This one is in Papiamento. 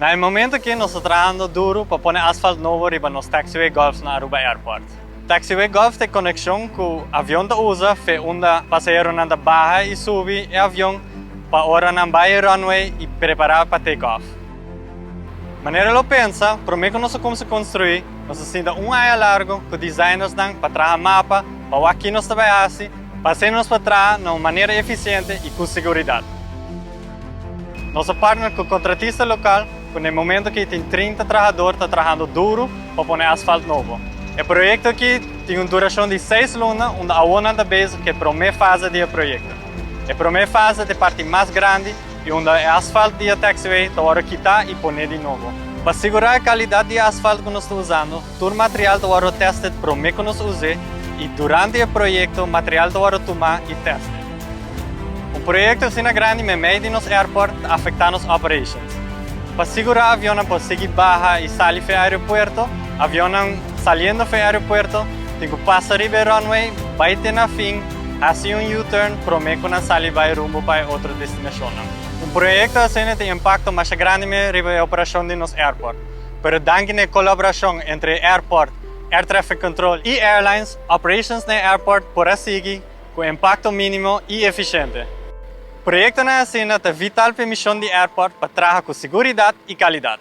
Na e momento aki nos ta trahando duro pa pone asfalt nobo riba nos taxiway Golf na Aruba Airport. Taxiway Golf ta e conexion cu avion ta usa fe unda pasaheronan ta baha y subi e avion pa ora nan bay e runway y prepara pa take off. Manera lo pensa, prome cu nos a cuminsa construi, nos a sinta un aña largo cu designersnan pa traha mapa pa wak ki nos ta bay haci pa asina nos por traha na un manera eficiente y cu seguridad. Nos a partner cu contratista local cu na e momento aki tin 30 trahador ta trahando duro pa pone asfalt nobo. E proyecto aki tin un duracion di seis luna unda awor nan ta bezig cu e prome fase di e proyecto. E prome fase ta e parti mas grandi y unda e asfalt di e taxiway ta wordo kita y pone di nobo. Pa sigura e calidad di e asfalt cu nos ta usando, tur material ta wordo tested prome cu nos use y durante e proyecto material ta wordo tuma y tested. Un proyecto asina grandi meimei di nos airport ta afecta nos operations. Pa sigura avionnan por sigui baha y sali fe aeropuerto, avionnan saliendo fe aeropuerto tin cu pasa riba e runway, bay te na fin, haci un U-turn prome cu nan sali bay rumbo pa e otro destinacionnan. Un proyecto asina tin impacto masha grandi me riba e operacion di nos airport, pero danki na e colaboracion entre e airport, Air Traffic Control y airlines, operations na e airport por a sigui cu impacto minimo y eficiente. Proyectonan asina ta vital pa e mision di airport pa traha cu seguridad y calidad.